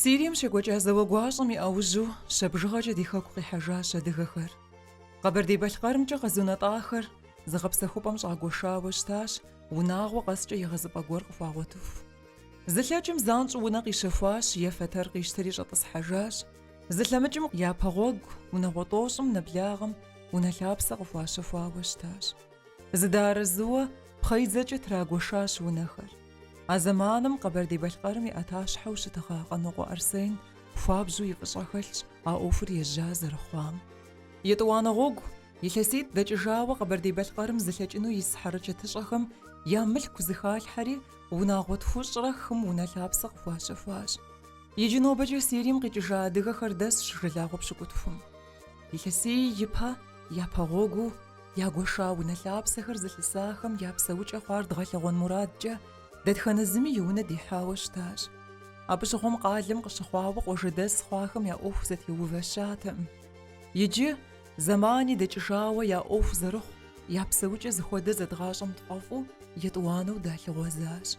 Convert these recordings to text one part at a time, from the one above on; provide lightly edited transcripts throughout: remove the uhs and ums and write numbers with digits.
Сирием щекӏуэкӏа зауэ гуащӏэм и ӏэужьу щэ бжыгъэкӏэ ди хэку къихьэжащ адыгэхэр. Къэбэрдей-Балъкъэрымкӏэ къэзунэтӏахэр зыгъэпсэхупӏэм щӏагуэшауэ щытащ, унагъуэ къэскӏэ егъэзыпӏэ гуэр къыхуагъуэтыху. Зылъэкӏым занщӏэу унэ къищэхуащ е фэтэр къищтэри щӏэтӏысхьэжащ. Зылъэмыкӏым япэ гъуэгу унагъуэ тӏощӏым нэблагъэм унэ лъапсэ къыхуащэхуауэ щытащ. Зэдэарэзыуэ пхъэидзэкӏэ трагуэшащ унэхэр. А зэманым Къэбэрдей-Балъкъэрым и ӏэтащхьэу щытыгъа Къанокъуэ Арсен хуабжьу и фӏыщӏэ хэлъщ а ӏуэхур ежьа зэрыхъуам. Етӏуанэ гъуэгу илъэситӏ дэкӏыжауэ Къэбэрдей-Балъкъэрым зылъэкӏыну ис хьэрычэтыщӏэхэм я мылъку зыхалъхьэри, унагъуэ тхущӏрэ хым унэ лъапсэ къыхуащэхуащ. Иджы нобэкӏэ Сирием къикӏыжа адыгэхэр дэсщ жылагъуэ пщыкӏутхум. Илъэсий ипэ япэ гъуэгуу ягуэша унэ лъапсэхэр зылъысахэм я псэукӏэ хъуар дгъэлъэгъуэн мурадкӏэ дэтхэнэ зыми и унэ дихьауэ щытащ. Абы щыгъуэм къалэм къыщыхъуауэ къуажэдэс хъуахэм я ӏуэху зэтеувэщатэкъым. Иджы зэмани дэкӏыжауэ я ӏуэху зэрыхъу, я псэукӏэ зыхуэдэ зэдгъащӏэм тфӏэфӏу етӏуанэу далъыгъуэзащ.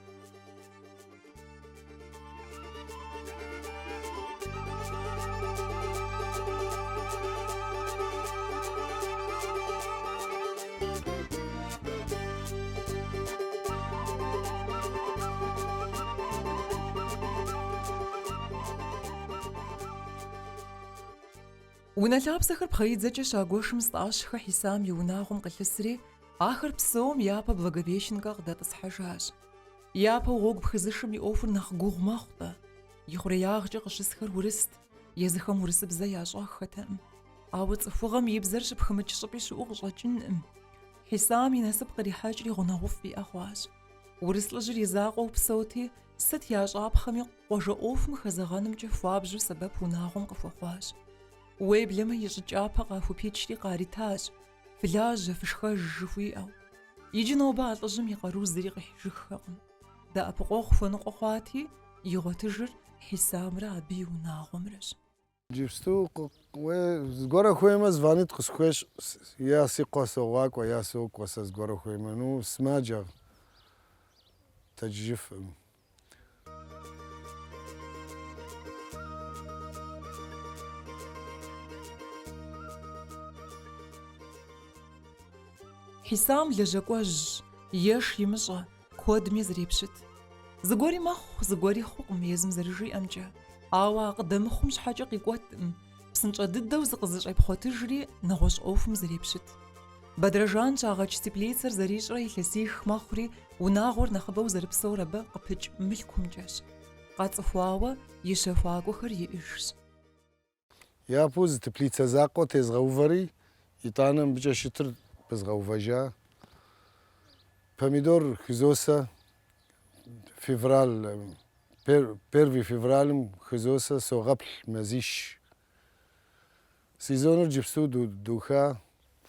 Унэ лъапсэхэр пхъэидзэкӏэ щагуэшым Стӏащхэ Хьисам и унагъуэм къылъысри, ахэр псом япэ Благовещенкэ къыдэтӏысхьэжащ. Япэу гъуэгу пхызышым и ӏуэхур нэхъ гугъу мэхъу-тӏэ. Ихъуреягъкӏэ къыщысхэр урыст, езыхэм урысыбзэ ящӏэххэтэкъым. Ауэ цӏыхугъэм и бзэр щыпхымыкӏ щӏыпӏи щыӏэу къыщӏэкӏынкъым. Хьисам и насып кърихьэкӏри гъунэгъуфӏ иӏэ хъуащ. Урыс лӏыжьыр и закъуэу псэути, сыт ящӏапхъэми къуажэ ӏуэхум хэзэгъэнымкӏэ хуабжьу сэбэп унагъуэм къыхуэхъуащ. Уеблэмэ и щӏы кӏапэ къахупичри къаритащ, фылажьэ, фышхэж жыхуиӏэу. Иджы нобэ а лӏыжьым и къару зыри къихьыжыххэкъым. Дэӏэпыкъуэгъу хуэныкъуэ хъуати, игъуэтыжыр Хьисамрэ абы и унагъуэмрэщ. Иджыпсту зыгуэрэ хуеймэ, звонит къысхуещӏ, я си къуэ согъакӏуэ, я сокӏуэ сэ зыгуэрэ хуеймэ. Ну, сымаджэ тэджыжыфкъым. Хьисам лэжьакӏуэжьщ, еш имыщӏэ, куэдми зрепщыт. Зыгуэри мэхъу, зыгуэри хъукъым езым зэрыжиӏэмкӏэ. Ауэ а къыдэмыхъум щхьэкӏэ къикӏуэткъым, псынщӏэ дыдэу зыкъызыщӏепхъуэтыжри нэгъуэщӏ ӏуэхум зрепщыт. Бэдрэжан щагъэкӏ теплицэр зэрищӏрэ илъэсих мэхъури, унагъуэр нэхъыбэу зэрыпсэур абы къыпыкӏ мылъкумкӏэщ. Къацӏыхуауэ и щэхуакӏуэхэр иӏэжщ. Япэу зы теплицэ закъуэ тезгъэувэри, итӏанэ мыбыкӏэ щытыр пызгъэувэжа. Помидор хызосэ, февраль, первый февралым хызосэ, согъэплъ мазищ. Сезоныр джыпсту духа.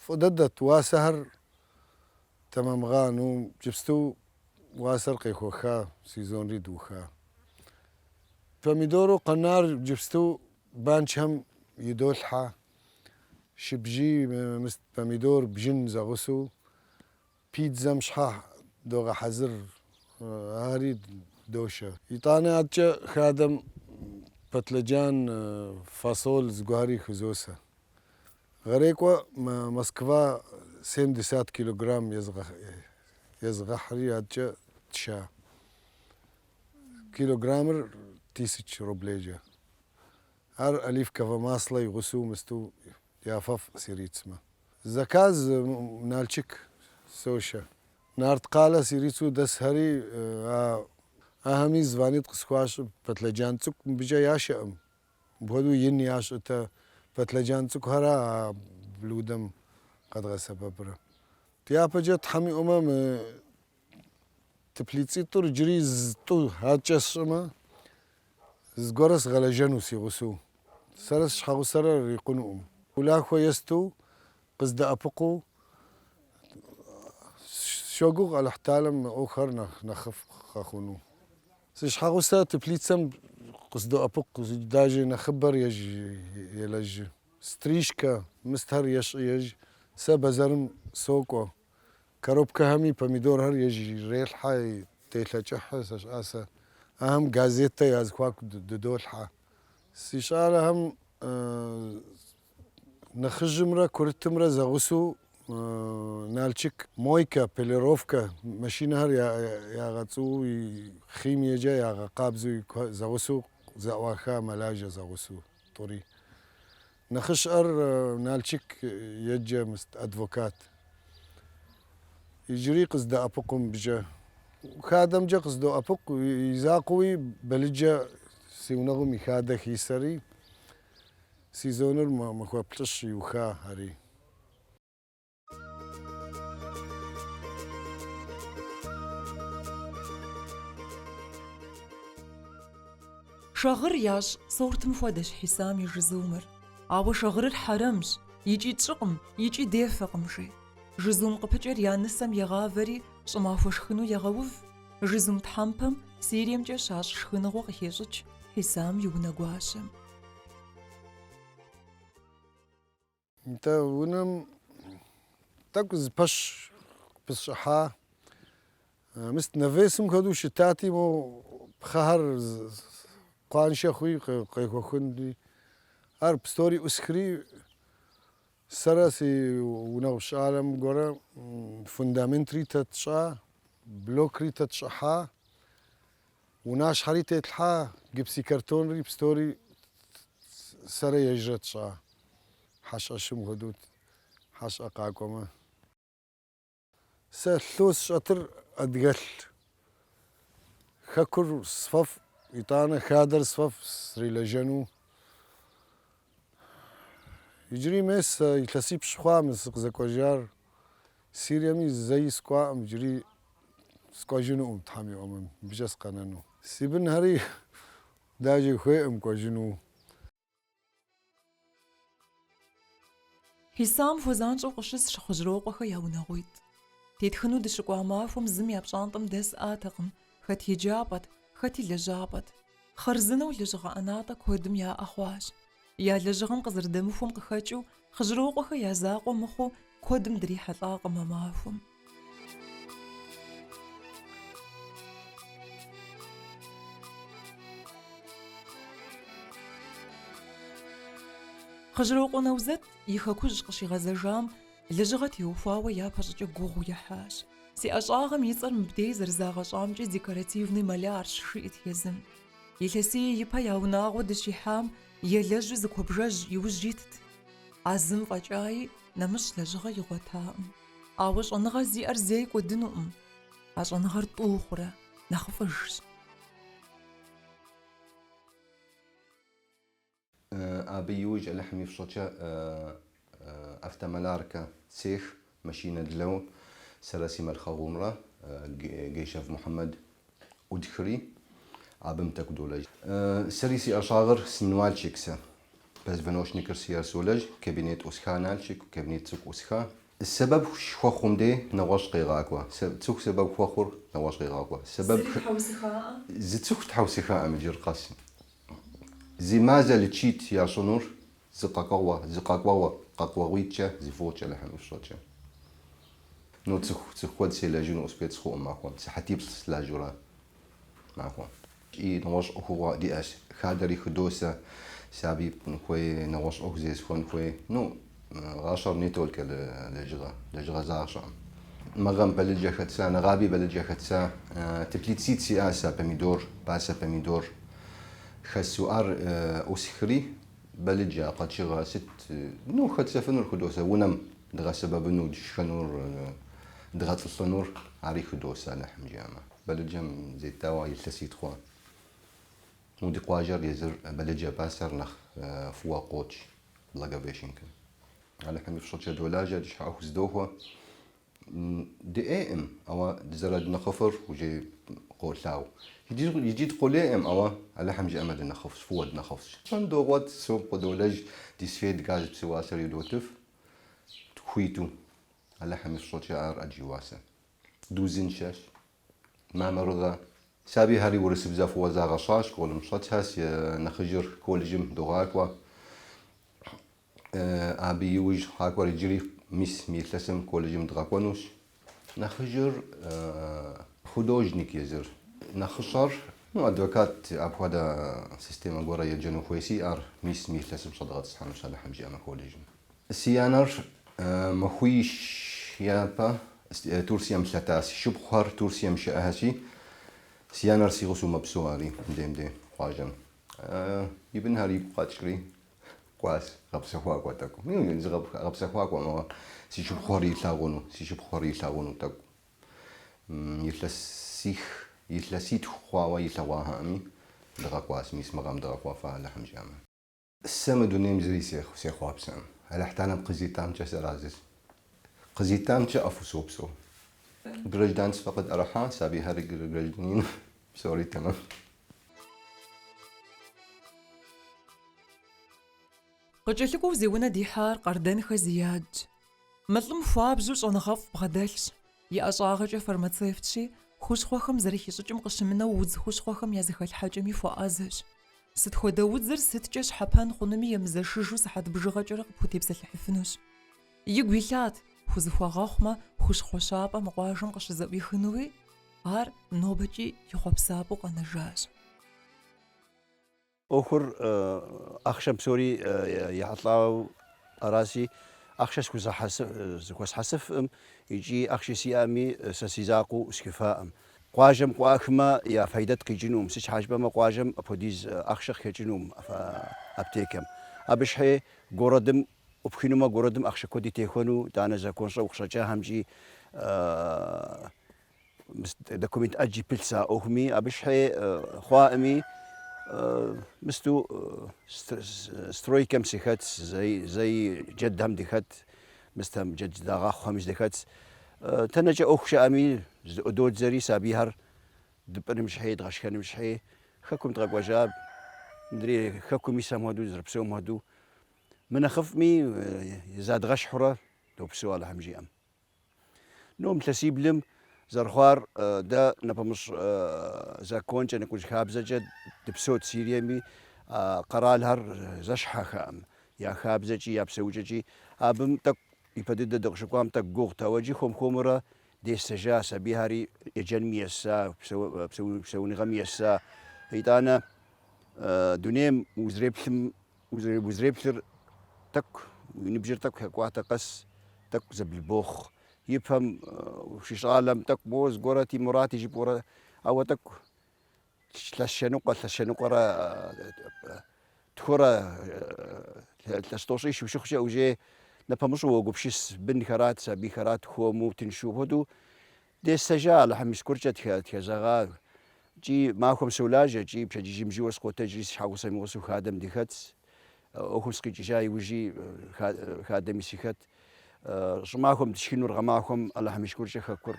Фӏы дыдэт, уасэхэр тэмэмгъа, ну, джыпсту уасэр къехуэха, сезонри духа. Помидору къэнар джыпсту банчхэм идолъхьэ, шыбжий, мыст помидор, бжын зэгъусэу, пиццэм щхьэ догъэхьэзыр, ари дощэ. Итӏанэ адэкӏэ хадэм пэтлэджан, фасоль зыгуэрхэри хызосэ. Гъэрекӏуэ Москва 70 килограмм езгъэхьри адэкӏэ тша. Килограммыр тысяч рублейкӏэ. Ар оливковое масло и гъусэу мысту яфӏэфӏ сирийцмэ. Заказ Налчык сощэ. Нарткъалэ сирийцу дэсхэри ахэми звонит къысхуащӏ пэтлэджан цӏыкӏу мыбыкӏэ ящэкъым. Мыпхуэдэу ин ящӏытэ пэтлэджан цӏыкӏухэрэ а блюдэм къэдгъэсэбэпрэ. Дяпэкӏэ Тхьэм иӏуэмэ мы теплицитӏыр иджыри зы-тӏу адэкӏэ сщӏымэ, зыгуэрэ сгъэлэжьэну си гъусэу. Сэрэ си щхьэгъусэрэ ирикъунукъым. Улахуэ есту. Къыздэӏэпыкъуу сщогугъ Алыхьталэм мы ӏуэхухэр нэхъыфӏ къэхъуну. Си щхьэгъусэ теплицэм къыздоӏэпыкъу, даже нэхъыбэр ежь елэжь. Стрижкэ, мыстхэр ещӏ ежь, сэ бэзэрым сокӏуэ. Коробкэхэми помидорхэр ежь ирелъхьэ, телъэкӏыхь сэщӏа сэ. Ахэм газетэ я зэхуаку дыдолъхьэ. Си щӏалэхэм нэхъыжьымрэ курытымрэ зэгъусэу Налчык мойкэ, полировкэ машинэхэр ягъэцӏуу, химиекӏэ ягъэкъабзэу зэгъусэу зэӏуаха мэлажьэ зэгъусэу тӏури. Нэхъыщӏэр Налчык еджэ мыст адвокат. Иджыри къыздэӏэпыкъу мыбыкӏэ. Хадэмкӏэ къыздоӏэпыкъу, и закъуэуи балыджэ си унэгъуэм и хадэ хисэри, сезоныр махуэ плӏыщ иуха ари. Шагъыр ящӏ сортым хуэдэщ Хьисам и жызумыр. Ауэ шагъырыр хьэрэмщ, икӏи тщӏыкъым, икӏи дефэкъым, жи. Жызум къыпыкӏэр я нысэм егъавэри щӏымахуэ шхыну егъэув. Жызум тхьэмпэм Сириемкӏэ щащӏ шхыныгъуэ къыхещӏыкӏ Хьисам и унэгуащэм. Нтӏэ, унэм тӏэкӏу зы пэш пысщӏыхьа. Мыст навесым хуэдэу щытати, мо пхъэхэр къуаншэ хъуи къехуэхынри, ар псори ӏусхри, сэрэ си унэгъу щӏалэм гуэрэ фундаментри тэтщӏа, блокри тэтщӏыхьа, унащхьэри тетлъхьа, гипсокартонри псори сэрэ ежьрэ тщӏа. Хьэщӏэщым хуэдэу хьэщӏэ къакӏуэмэ. Сэ лъу сщӏэтыр адыгэлъ. Хэкур сфӏэфӏ, итӏанэ хадэр сфӏэфӏ срилэжьэну. Иджыри мес илъэсипщӏ хъуа мы сыкъызэкӏуэжар. Сириеми зэи сыкӏуакъым, иджыри сыкӏуэжынукъым, Тхьэм иӏуэмэ, мыбыкӏэ сыкъэнэну. Си бынхэри даже хуейкъым кӏуэжыну. Хьисам хуэзанщӏэу къыщысщ Хъыжьрокъуэхэ я унагъуитӏ. Тетхыну дыщыкӏуа махуэм зым я пщӏантӏэм дэсӏатэкъым, хэт еджапӏэт, хэти лэжьапӏэт. Хъарзынэу лэжьыгъэ ӏэнатӏэ куэдым яӏэ хъуащ. Я лэжьыгъэм къызэрыдэмыхуэм къыхэкӏыу, Хъыжьрокъуэхэ я закъуэ мыхъуу куэдым дрихьэлӏакъым а махуэм. Хъыжьрокъуэ Наузэт и хэкужь къыщигъэзэжам лэжьыгъэ теухуауэ япэщӏыкӏэ гугъу ехьащ. Си ӏэщӏагъэм и цӏэр мыбдей зэрызагъэщӏамкӏэ декоративный малярщ, жиӏэт езым. Илъэсий ипэ я унагъуэ дыщихьам елэжьу зы куэбжэжь иужь итт. А зым фӏэкӏаи нэмыщӏ лэжьыгъэ игъуэтакъым. Ауэ щӏэныгъэ зиӏэр зэи кӏуэдынукъым. А щӏэныгъэр тӏу хъурэ, нэхъыфӏыжщ. Абы иужь Алыхьым и фӏыщӏэкӏэ автомаляркэ цех машинэ длэу сэрэ си мэлхъэгъумрэ Гейшев Мухьэмэд ӏудхри, абым тӏэкӏу долэжь. Сэри си ӏэщӏагъэр сымануальщик сэ. Позвоночникыр сиӏэр солэжь, кабинет ӏусха Налшык, кабинет цӏыкӏу ӏусха. Сэбэп хуэхъум дей нэгъуэщӏ къегъакӏуэ. Цӏыху сэбэп хуэхъур нэгъуэщӏ къегъакӏуэ. Сэбэп Зыри тхьэусыхаӏэ? Зы цӏыху тхьэусыхаӏым иджыр къэс. Зы мазэ лечить ящӏынур зы къэкӏуэгъуэ, зы къэкӏуэгъуэ, къэкӏуэгъуитӏкӏэ зэфӏокӏ Алыхьым и фӏыщӏэкӏэ. Ну, цӏыху, цӏыху куэд селэжьыну успеть схъуӏым махуэм. Сыхьэтиплӏ сылажьэурэ махуэм. И нэгъуэщӏ ӏуэхугъуэ диӏэщ. Хадэри хыдосэ, сабий пӏын хуей, нэгъуэщӏ ӏуэху зесхуэн хуей. Ну, гъащӏэр не только лэжьыгъэ, лэжьыгъэ защӏэкъым. Мы гъэм балыджэ хэтса, нэгъаби балыджэ хэтса. Теплицитӏ сиӏа сэ помидор, пасэ помидор хэсу ар ӏусхри, балыджэ, къэкӏыгъэ, сыт, ну, хэтсэфынур хыдосэ, унэм дгъэсэбэбыну, дышхэнур, дгъэтӏылъынур, ари хыдосэ Алыхьым жиӏэмэ. Балыджэм зеттауэ илъэситӏ хъуа. Ну, ди къуажэр езыр балыджэ пасэр нэхъ фӏыуэ къокӏ Благовещенкэм. Алыхьым и фӏыщӏэкӏэ долажьэ, ди щхьэ ӏуэху зыдохуэ. Дыӏейкъым, ауэ дызэрыднэхъыфӏыр уже къолъагъу. Иджы дыкъулейкъым, ауэ Алыхьым жиӏэмэ дынэхъыфӏщ, фӏыуэ дынэхъыфӏщ. Тщӏэн догъуэт, сом къыдолэжь, ди свет, газ, псы уасэр идотыф. Хуиту, Алыхьым и фӏыщӏэкӏэ ар ӏэджи уасэ. Дыузыншэщ. Мамырыгъэ. Сабийхэри урысыбзэ фӏыуэ загъэщӏащ, школым щӏэтхэщ, нэхъыжьыр колледжым догъакӏуэ. Абы иужь къакӏуэр иджыри мис мы илъэсым колледжым дгъэкӏуэнущ. Нэхъыжьыр художник езыр. Нэхъыщӏэр, ну, адвокат апхуэдэ системэ гуэрэ еджэну хуейси, ар мис мы илъэсым щӏэдгъэтӏысхьэнущ Алыхьым жиӏэмэ колледжым. Си анэр махуищ япэ Турцием лъэта. Си шыпхъухэр Турцием щыӏэхэщи, си анэр си гъусэу мэпсэу ари мыдейм дей къуажэм. И бынхэр игу къэкӏри, кӏуащ гъэпсэхуакӏуэ тӏэкӏу. Гъэпсэхуакӏуэ, ауэ си шыпхъухэр илъагъуну, си шыпхъухэр илъагъуну тӏэкӏу. Илъэсих, илъэситху хъуауэ илъэгъуахэӏыми, дгъэкӏуащ, мис мы гъэм дгъэкӏуэфа Алыхьым жиӏэмэ. Сэ мы дунейм зыри сехъуапсэӏым. Алыхь Талэм къызитамкӏэ сыарэзыщ. Къызитамкӏэ ӏэфӏу сопсэу. Гражданствэ къытӏэрыхьа, сабийхэр гражданин, псори тэмэм. Къыкӏэлъыкӏуэу зи унэ дихьар Къардэнхэ Зиядщ. Мы лӏым хуабжьу щӏэныгъэфӏ бгъэдэлъщ. И ӏэщӏагъэкӏэ фармацевтщи, хущхъуэхэм зэрыхищӏыкӏым къыщымынэу удз хущхъуэхэм я зэхэлъхьэкӏэми хуэӏэзэщ. Сыт хуэдэ удзыр сыткӏэ щхьэпэн хъунуми емызэшыжу сыхьэт бжыгъэкӏэрэ къыпхутепсэлъыхьыфынущ. Игу илъат, хузэхуэгъэхъумэ, хущхъуэ щапӏэ мы къуажэм къыщызэӏуихынуи, ар нобэкӏи и хъуэпсапӏэу къэнэжащ. ӏуэхур ахъшэм псори ехьэлӏауэ аращи, ахъшэ зэхуэсхьэсыфӏым икӏи ахъшэ сиӏэми сэ си закъуэу сшхыфаӏым. Къуажэм къыӏуахмэ, я файдэт къикӏынум, сыт щхьа жыпӏэмэ къуажэм апхуэдиз ахъшэ къыхэкӏынум аптекэм. Абы щхьей городым ӏупхынумэ, городым ахъшэ куэди техуэну, итӏанэ законщӏэу къыщӏэкӏахэмкӏи Документ ӏэджи пылъс а ӏуэхуми, абы щхьей хъуаӏыми, мысту стройкэм сыхэтс, зэи джэдхэм дыхэт, мыстхэм джэд здагъэхъухэми сыдыхэтс. Тэнэкӏэ ӏуэху щыӏэми, зыӏудодзэри сабийхэр дыпӏыным щхьей, дгъэшхэным щхьей, хэкум дгъэкӏуэжа, мыдрей хэкум исхэм хуэдэу, зэрыпсэум хуэдэу, мынэхъыфӏми, задгъэщхьурэ допсэу Алыхьым жиӏэм. Ну, илъэсиблым зэрыхъуар дэ нэпэмыщӏ законкӏэ, нэкӏужь хабзэкӏэ дыпсэут Сириеми, къэралхэр зэщхьэхэӏым, я хабзэкӏи, я псэукӏэкӏи. Абым тӏэкӏу ипэ дыдэ дыкъыщыкӏуам тӏэкӏу гугъут, ауэ иджы хуэм-хуэмурэ десэжа, сабийхэри еджэнми еса, псэуныгъэми еса. Итӏанэ дунейм узреплъым Узреплъыр тӏэкӏу, уи ныбжьыр тӏэкӏу хэкӏуатэ къэс тӏэкӏу зэблыбохъу. И пэм ущыщӏалэм тӏэкӏу моуэ зыгуэрэти мурати жыпӏэурэ, ауэ тӏэкӏу илъэс щэныкъуэ, илъэс щэныкъуэрэ тхурэ, илъэс тӏощӏищ ущыхъукӏэ уже нэпэмыщӏу уогупсыс, бынхэрат, сабийхэрат, хуэму, тыншу апхуэдэу Десэжа, Алыхьым и шыкуркӏэ тхэзэгъа. Икӏи махуэм солажьэ, икӏи пщэдджыжьым жьыуэ сыкъотэджри си щхьэгъусэм и гъусэу хадэм дыхэтс. ӏуэхум сыкъикӏыжа иужьи хадэми сыхэт. Щӏымахуэм дышхынур гъэмахуэм Алыхьым и шыкуркӏэ хэкур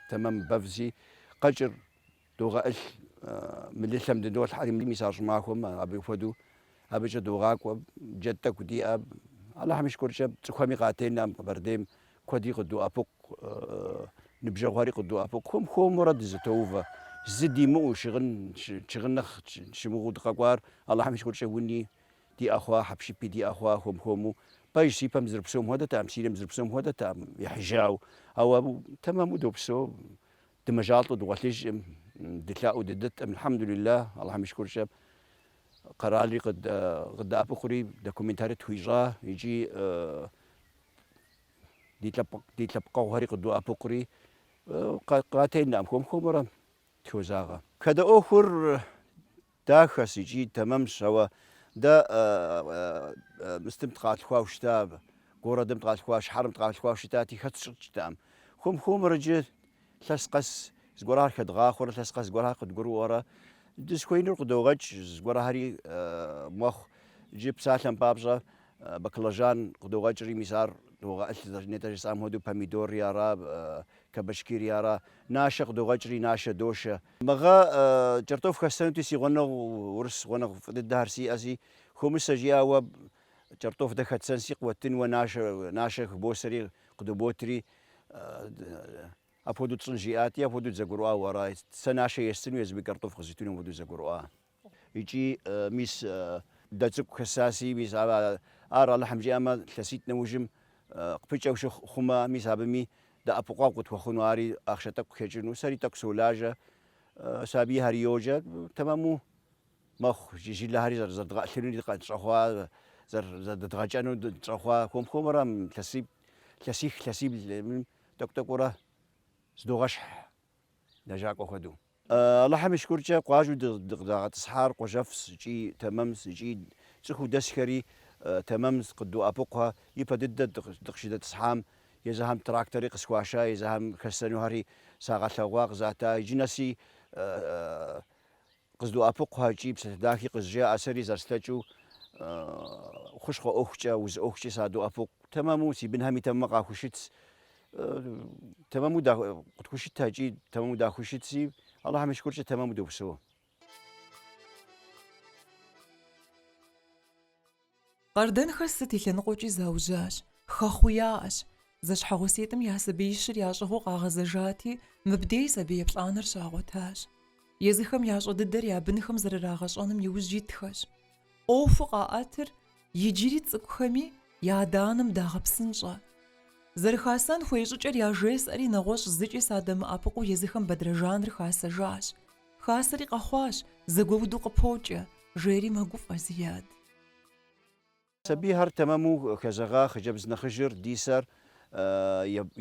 тэмэм бэвзи, къэкӏыр Догъэӏылъ, мылылъэм дыдолъхьэри, мис а щӏымахуэм абы хуэдэу абыкӏэ догъакӏуэ, джэд тӏэкӏу диӏэ. Алыхьым и шыкуркӏэ цӏыхухэми къатенэм Къэбэрдейм куэди къыдоӏэпыкъу, ныбжьэгъухэри къыдоӏэпыкъу. Хуэм-хуэмурэ дызэтоувэ. Зы димыӏэу, щыгъын, щыгъын нэхъ щымыгъыу дыкъэкӏуар, Алыхьым и шыкуркӏэ уни диӏэ хъуа, хьэпшыпи диӏэ хъуа хуэм-хуэму. Пэжщ, си пэм зэрыпсэум хуэдэтэкъым, Сирием зэрыпсэум хуэдэтэкъым, ехьыжауэ. Ауэ тэмэму допсэу. Дымэжалӏэу дыгъуэлъыжкъым, дылъаӏуэу дыдэткъым, Алхьэмдулиллах, Алыхьым и шыкуркӏэ къэралри къыддэӏэпыкъури, документари тхуищӏа икӏи ди лъэпкъэгъухэри къыдоӏэпыкъури, къатенэкъым, хуэм-хуэмурэ тхозагъэ. Хадэ ӏуэхур Дахэщ икӏи тэмэмщ, ауэ дэ мыстым дыкъалъхуауэ щыта, городым дыкъалъхуа, щыхьэрым дыкъалъхуауэ щытати, хэтщӏыкӏтэкъым. Хуэм-хуэмурэ иджы илъэс къэс зыгуэрхэр хэдгъахъуэрэ, илъэс къэс зыгуэрхэр къыдгурыӏуэрэ, дызыхуеинур къыдогъэкӏ, зыгуэрхэри мэхъу. Иджы псалъэм папщӏэ баклажан къыдогъэкӏри, мис ар догъэӏылъ, нетӏэ жысӏам хуэдэу помидорри ара, кабачкири ара. Нашэ къыдогъэкӏри, нашэ дошэ. Мы гъэ кӏэртӏоф хэссэнути, си гъунэгъу, урыс гъунэгъу фӏы дыдэхэр сиӏэси, хомысэ жиӏауэ, Кӏэртӏоф дэ хэтсэнси къыуэттын уэ нащэ, нащэ хыбосэри къыдоботри, апхуэдэу тщӏын жиӏати, апхуэдэу дызэгурыӏуауэ ара. Сэ нащэ естыну, езыми кӏэртӏоф къызитыну апхуэдэу дызэгурыӏуа. Икӏи, мис, дэ цӏыкӏу хэсаси, мис, ар Алыхьым жиӏэмэ, илъэситӏ нэужьым къыпыкӏэу щыхъумэ, мис абыми дэӏэпыкъуэгъу къытхуэхъуну, ари ахъшэ тӏэкӏу къыхэкӏыну. Сэри тӏэкӏу солажьэ, сабийхэри йоджэ, тэмэму мэхъу, жылэхэри зэрыдгъэӏылъынури къытщӏэхъуа, зэрыдэдгъэкӏэну тщӏэхъуа, хуэм-хуэмурэ илъэсих, илъэсибл тӏэкӏу-тӏэкӏуурэ зыдогъэщхь лэжьакӏуэ хуэдэу. Алыхьым и шыкуркӏэ къуажэу дыкъыдагъэтӏысхьар къуажэфӏщ икӏи тэмэмщ, икӏи цӏыхуу дэсхэри тэмэмщ, къыддоӏэпыкъухэ. Ипэ дыдэ дыкъыщыдэтӏысхьам езыхэм трактори къысхуаша, езыхэм хэссэнухэри сагъэлъэгъуа, къызата. Иджы нэси къыздоӏэпыкъухэ икӏи псалъэ дахи къызжаӏэ, сэри зэрыслъэкӏыу хущхъуэ ӏуэхукӏэ, уз ӏуэхукӏэ садоӏэпыкъу. Тэмэму, си бынхэми тэмэму къахущытщ. Тэмэму къытхущытхэ икӏи тэмэму дахущытщи, Алыхьым и шыкуркӏэ тэмэму допсэу. Къардэнхэ сыт и лъэныкъуэкӏи заужьащ, хэхъуи яӏэщ. Зэщхьэгъуситӏым я сабиищыр ящӏыгъуу къагъэзэжати, мыбдей сабий еплӏанэр щагъуэтащ. Езыхэм ящӏэ дыдэр я бынхэм зэрырагъэщӏэным иужь итхэщ. ӏуэхуу къаӏэтыр иджыри цӏыкӏухэми я адэ-анэм дагъэпсынщӏэ. Зэрыхасэн хуей щӏыкӏэр яжесӏэри нэгъуэщӏ зыкӏи садэмыӏэпыкъуу езыхэм бэдрэжаныр хасэжащ. Хасэри къэхъуащ, зэгуэуду къыпокӏэ, жери мэгуфӏэ Зияд. Сабийхэр тэмэму хэзэгъа хъыджэбз нэхъыжьыр Дисэр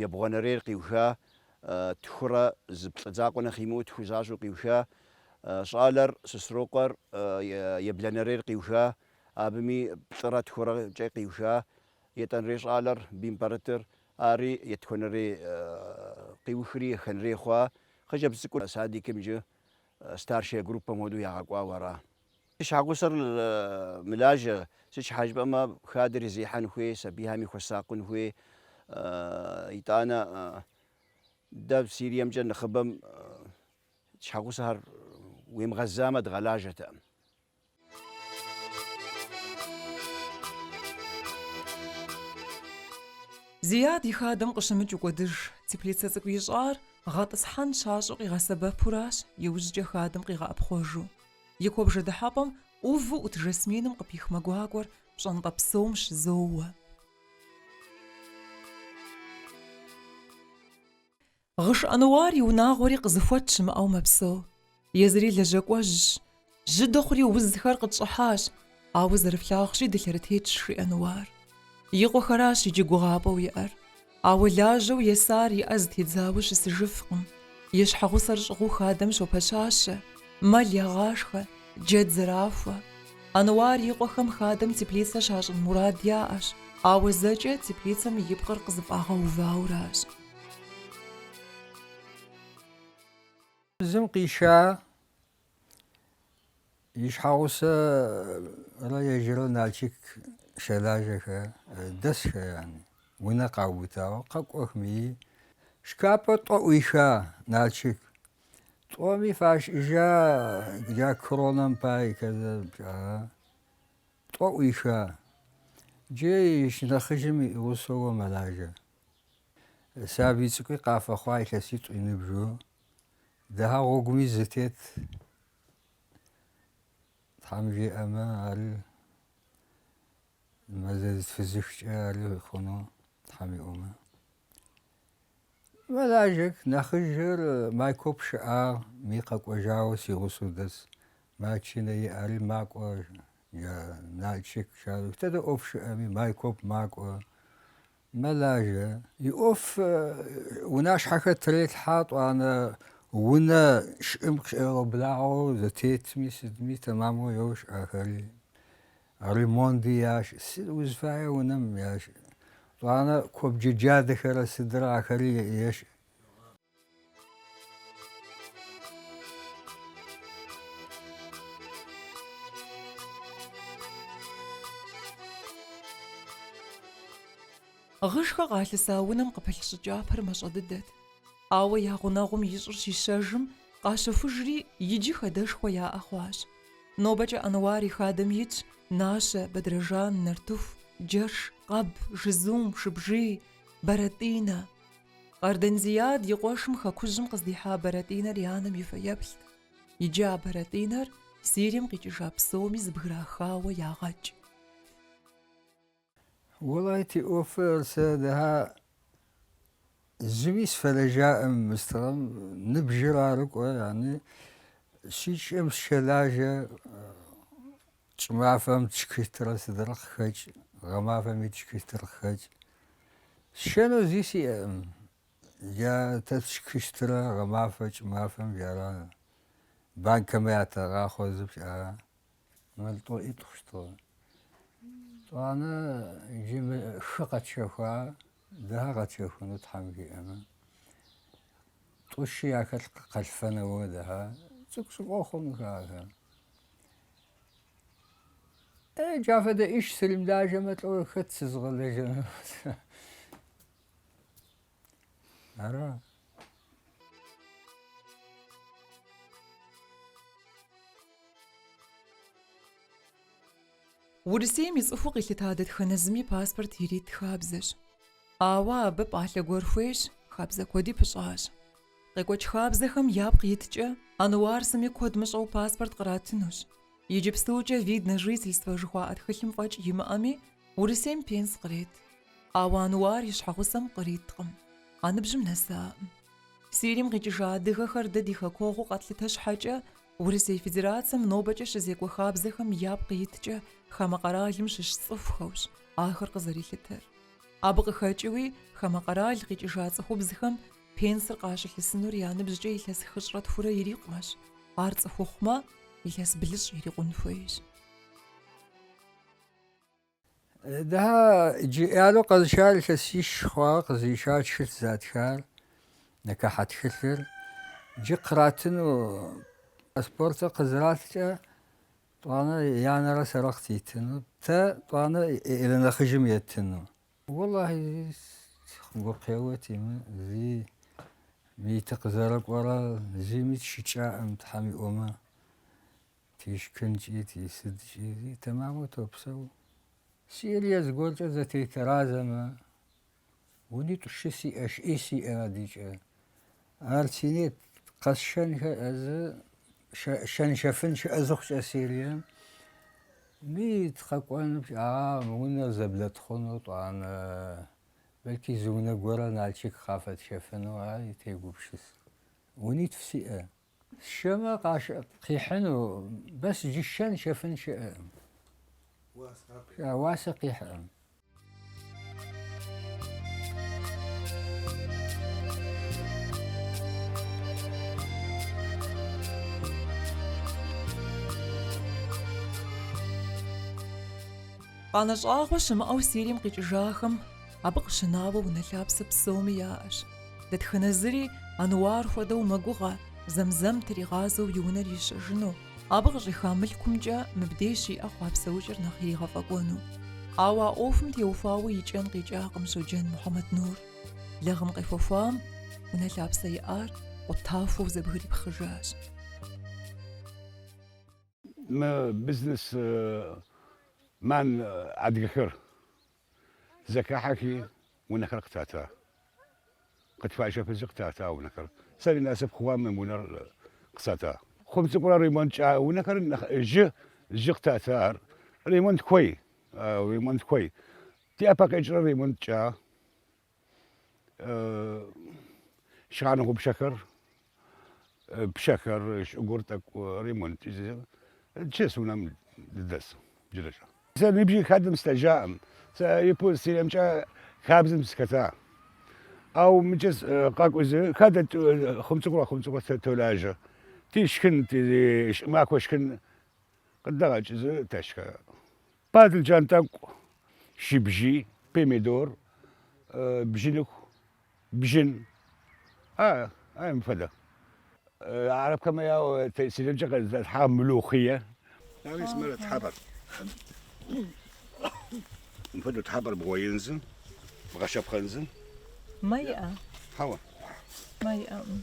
ебгъуанэрейр къиуха, тхурэ зы плӏы закъуэ нэхъ имыӏэу тху защӏэу къиуха, щӏалэр Сосрокъуэр ебланэрейр къиуха, абыми плӏырэ тхурэкӏэ къиуха, етӏанэрей щӏалэр Бимпэрытыр, ари етхуанэрей къиухри еханэрей хъуа, хъыджэбз цӏыкӏур садикым иджы старшая группэм хуэдэу ягъэкӏуауэ ара. Си щхьэгъусэр мылажьэ, сыт щхьэ жыпӏэмэ, хадэри зехьэн хуей, сабийхэми хуэсакъын хуей. Итӏанэ дэ Сириемкӏэ нэхъыбэм щхьэгъусэхэр уемыгъэзамэ дгъэлажьэтэкъым. Зияд и хадэм къыщымыкӏ укӏуэдыж теплицэ цӏыкӏу ищӏар гъэтӏысхьэн щащӏу къигъэсэбэпуращ, иужькӏэ хадэм къигъэӏэпхъуэжу. И куэбжэ дыхьэпӏэм ӏуву ӏут жасминым къыпих мэ гуакӏуэр пщӏантӏэ псом щызоуэ. Гъыш Ануар и унагъуэри къызыхуэт щымыӏэу мэпсэу. Езыри лэжьакӏуэжьщ. Жьы дыхъури узхэр къытщӏыхьащ, ауэ зэрыфлъагъущи дылъэрытетщ, жи Ануар. И къуэхэращ иджы гугъапӏэу иӏэр. Ауэ лажьэу есар и ӏэ зытедзауэ щысыжыфкъым. И щхьэгъусэр щӏыгъуу хадэм щопэщащэ, мэл ягъашхэ, джэд зэрахуэ. Ануар и къуэхэм хадэм теплицэ щащӏын мурад яӏэщ, ауэ зэкӏэ теплицэм и пкъыр къызэфӏагъэувауращ. Зым къиша и щхьэгъусэрэ ежьырэ Налшык щэлажьэхэ, дэсхэ яни, унэ къаубытауэ къэкӏуэхми, шкапӏэ тӏо ӏуиха Налшык. Тӏоми фащӏыжа джа коронэм пай кэзэ пщӏа, тӏо ӏуиха. Джы и шынэхъыжьым и гъусэуэ мэлажьэ. Сабий цӏыкӏуи къафэхъуа илъэситӏ и ныбжьу. Дыхьэ гъуэгуми зытет Тхьэм жиӏэмэ, ар мазэ зытфызыхкӏэ ари хъуну Тхьэм иӏомэ. Мэлажьэх, нэхъыжьыр Майкоп щыӏа, ми къэкӏуэжауэ си гъусэу дэс. Машинэ иӏэри макӏуэ, Налшык, тэдэ ӏуэху щыӏэми, Майкоп макӏуэ. Мэлажьэ. И ӏуэху унащхьэхэр трелъхьэ, тӏуанэ унэ щыӏым къыщӏегъэблагъэу зэтетми сытми тэмаму ещӏ ахэри. Ремонти ящӏ, сыт узыфае унэм ящӏ. Тӏуанэ куэбжэ джадэхэрэ сыдрэ ахэри ещӏ. Гъышхэ къалъыса унэм къыпылъ щӏы кӏапэр мащӏэ дыдэт. Ауэ я гъунэгъум и щӏыр щищэжым, къащэхужри, иджы хадэшхуэ яӏэ хъуащ. Нобэкӏэ Ануар и хадэм итщ нащэ, бэдрэжан, нартыху. джэш, къэб, жызум, шыбжий, бэрэтӏинэ. Къардэн Зияд и къуэшым хэкужьым къыздихьа бэрэтӏинэр и анэм и фэеплът. Иджы а бэрэтӏинэр Сирием къикӏыжа псоми зыбграхауэ ягъэкӏ. Уэлай, ти ӏуэфыр сэ дэхьа зыми сыфэлэжьаӏым мыстыгъэм ныбжьыр ары кӏуэ, яни си чӏым сыщэлажьэ, кӏымафэм тшхыщтырэ сыдырэ къыхэкӏ, гъэмафэми тшхыщтыр къыхэкӏ. Сщэну зи сиӏэӏым, джа тэ тшхыщтырэ гъэмафэ, кӏымафэм джара банкэмэ ятэгъахъо зыпкӏ ара. Мэл тӏоӏитӏ хъущтыгъэ. Тӏуанэ иджы хы къэтщэхуа, дыхьэ къэтщэхуну Тхьэм жиӏэмэ. Тӏущи яхэлъ къэлъфэнэуэ дыхьэ. Цӏыкӏу-цӏыкӏуэ хъунухэ ахэр. Э, джа фэдэ ӏиш сримылажьэмэ, лӏо хэт сызгъэлэжьэну? Ара? Урысейм и цӏыхуу къилъыта дэтхэнэ зыми паспорт ирит хабзэщ. Ауэ абы пӏалъэ гуэр хуейщ, хабзэ куэди пыщӏащ. Къекӏуэкӏ хабзэхэм япкъ иткӏэ, Ануар сыми куэд мыщӏэу паспорт къратынущ. Иджыпстукӏэ вид на жительство жыхуаӏэ тхылъым фӏэкӏ имыӏэми, Урысейм пенс кърет. Ауэ Ануар и щхьэгъусэм къриткъым. А ныбжьым нэсаӏым. Сирием къикӏыжа адыгэхэр дэ ди хэкуэгъуу къэтлъытэ щхьэкӏэ, Урысей Федерацэм нобэкӏэ щызекӏуэ хабзэхэм япкъ иткӏэ хамэ къэралым щыщ цӏыхухэущ ахэр къызэрилъытэр. Абы къыхэкӏыуи, хамэ къэрал къикӏыжа цӏыхубзхэм пенсыр къащылъысынур я ныбжькӏэ илъэс хыщӏрэ тхурэ ирикъумэщ, ар цӏыхухъумэ, илъэс блыщӏ ирикъун хуейщ. Дыхьэ иджы ӏялэу къэзышар илъэсищ хъуауэ къызишар тхылъ затхар, нэкэхьэ тхылъыр. Иджы къратыну паспортыр къызраткӏэ, тӏуанэ янэрэ сэрэ къытитыну, тэ тӏуанэ ӏялэ нэхъыжьым еттыну. Уэллахьи, гукъеуэ тимы, зи мы тыкъызэрэкӏуэрэ зими тщыкӏаӏым, Тхьэм иӏомэ. Тишхынкӏи, тисыдкӏи, зи тэмаму топсэу. Сирие зыгуэркӏэ зэтетэразэмэ, унитӏ-щы сиӏэ, щыӏи сиӏэ адикӏэ. Ар си нет, къэсшэнхэ зы щэн-щэфын щыӏэ зыхъукӏэ Сирием. Мит къэкӏуэну, а унэр зэблэтхъуну тӏуанэ, бэлъки зы унэ гуэрэ Налшык къафэтщэфыну, ар тегупсыс. Унитф сиӏэ. Сшэмэ къихьыну, бэс иджы щэн-щэфын щыӏэкъым. Уасэ къихьыркъым. Къанэ щӏагъуэ щымыӏэу Сирием къикӏыжахэм абы къыщынауэ унэ лъапсэ псоми яӏэщ. Дэтхэнэ зыри Ануар хуэдэу мэгугъэ, зэм-зэм тригъазэу и унэр ищэжыну, абы къыщӏиха мылъкумкӏэ мыбдеж щиӏэ хъуа псэукӏэр нэхъ иригъэфӏэкӏуэну. Ауэ а ӏуэхум теухуауэ и кӏэн къикӏакъым Щоджэн Мухьэмэд Нур. Лэгъым къехуэхуам унэ лъапсэ иӏар къутахуэу зэбгрипхъыжащ. Мы бизнесмен адыгэхэр зэхахьэхи унэхэр къытата. Къытхуащэфыжьи къытата унэхэр. Сэри насып хъуам мы унэр къысата. Хъум цӏыкӏурэ ремонт тщӏа унэхэр нэхъ жьы, жьы къытата ар. Ремонт хуей, ремонт хуей. Ди ӏэпэ къикӏрэ ремонт тщӏа. Щхьэнгъупшэхэр, пшэхэр, щӏыгур тӏэкӏу ремонт тщӏыс унэм дыдэс джырэкӏэ. Сэ ныбжьи хадэм сылэжьаӏым. Сэ ипэу Сириемкӏэ хабзэм сыхэта. Ау мыкӏэ къакӏуэзы хадэ хъум цӏыкӏурэ хъум цӏыкӏурэ толажьэ. Ти шхын, ти щӏымахуэ шхын къыдэгъэкӏызы тэшхэ. Патлджан тӏэкӏу, шыбжий, помидор, бжьыныху, бжьын. А, а мыпхуэдэ. Арабхэм яуэ Сириемкӏэ къызэрытхьа мылухие. Мис мыр тхьэвыр. Мыпхуэдэу тхьэвыр бгъуеинзы, бгъэщэпхъэнзы. Мэ иӏэ? Хьэуэ. Мэ иӏэкъым.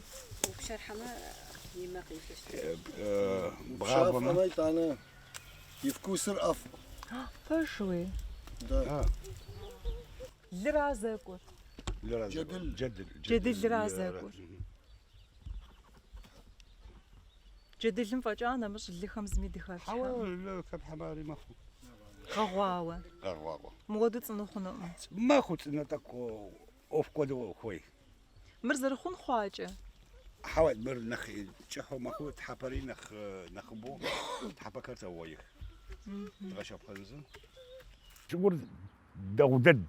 Упщэрхьэмэ и мэ къихыщт. Бгъавэмэ. Итӏанэ и вкусыр ӏэфӏ. Пэжуи? Лыра зэкӏур? Джэдыл. Джэдылра зэкӏур. Джэдылым фӏэкӏа нэмыщӏ лыхэм зыми дыхэфлъхьэ. Хьэуэ, лы хэплъхьэмэ ари мэхъу. Гъэгъуауэ. Гъэгъуауэ. Мыуэду цӏыну хъунукъым. Мэхъу цӏынэ тӏэкӏу ӏуэху куэду хуей. Мыр зэрыхъун хъуакӏэ? Хьэуэ, мыр нэхъ кӏыхьу мэхъу, тхьэпэри нэхъ нэхъыбэу тхьэпэхэр тэуеих. Дгъэшэпхъэнзы. Чӏыгур дэгъу дэд.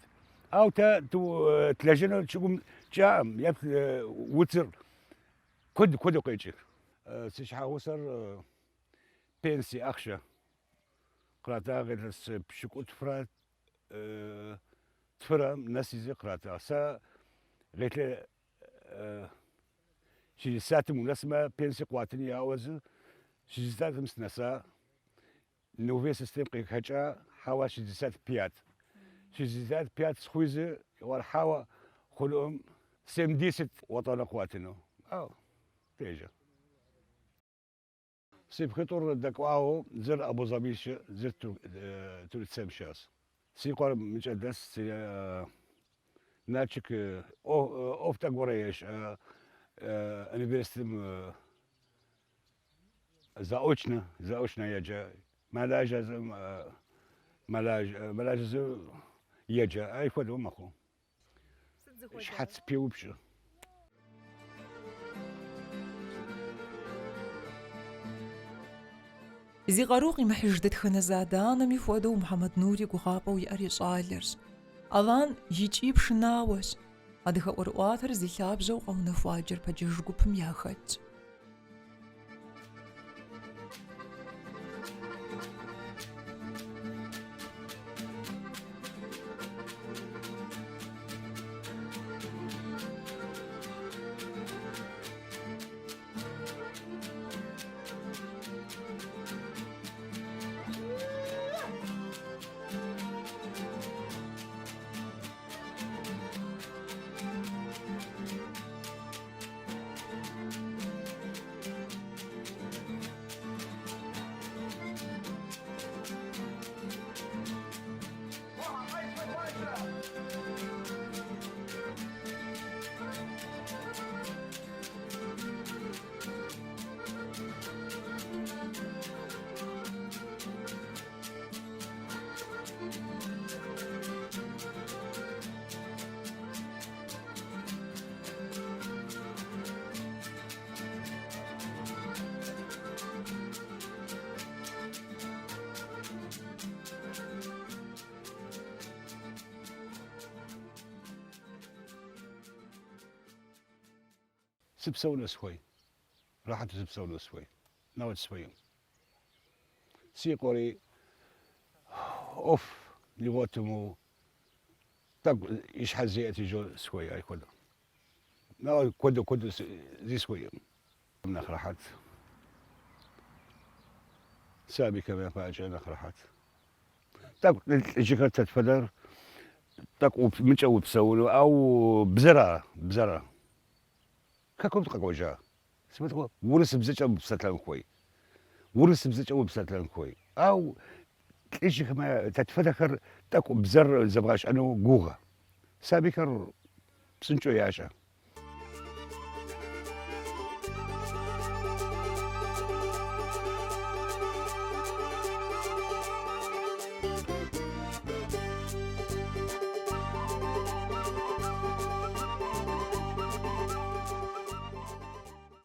Ау тэ тлэжьыныр чӏыгум кӏаӏым, еплъ уцыр куэд куэду къекӏых. Си щхьэгъусэр пенсие ахъшэ кърата илъэс пщыкӏутфрэ тфырэ нэс изи кърата. Сэ гъелъэ шестьдесятым унэсмэ пенсие къуатын яӏуэзы, шестьдесятым сынэса. Новый систем къыхэкӏа хьэуа 65. 65 схуизы уар хьэуа хъунуӏым 70 уэтӏанэ къуатыну. Ау, тежэ. Си пхъитӏур дэкӏуауэ зыр Абу-Заби щыӏ, зыр Турцем щыӏэс. Си къуэр мыкӏэ дэс, си Налшык ӏуэху тӏэкӏу гуэрэ ещӏэ университетым заочно, заочно еджэ. Мэлажьэ зы, мэлажьэ, мэлажьэ зы еджэ. Ай хуэдэу мэхъу. Щхьэц пеупщӏ. Зи къару къимыхьыж дэтхэнэ зы адэ-анэми хуэдэу Мухьэмэд Нури гугъапӏэу иӏэр и щӏалэрщ. Алан икӏи пшынауэщ. Адыгэ ӏуэрыӏуатэр зи лъабжьэу къэунэхуа Джэрпэджэж гупым яхэтщ. Сыпсэуну сыхуей. Рахьэту сыпсэуну сыхуей. Нэгъуэщӏ сыхуейкъым. Си къуэри ӏуэху игъуэтыму тӏэкӏу и щхьэ зиӏэтыжу сыхуей апхуэдэу. Нэгъуэщӏ куэду куэду зи сыхуейкъым. Нэхъ рахьэт. Сабийхэм я пакӏэ нэхъ рахьэт. Тӏэкӏу лӏыжьыхэр тэ тфэдэр тӏэкӏу мыкӏэ упсэуну, ау бзэра, бзэра. Хэкум дыкъэкӏуэжа. Сыт урысыбзэкӏэ упсэлъэн хуей. Урысыбзэкӏэ упсэлъэн хуей. Ау лӏыжьыхэмэ тэ тфэдэхэр тӏэкӏу бзэр зэбгъэщӏэну гугъэ. Сабийхэр псынщӏэу ящӏэ.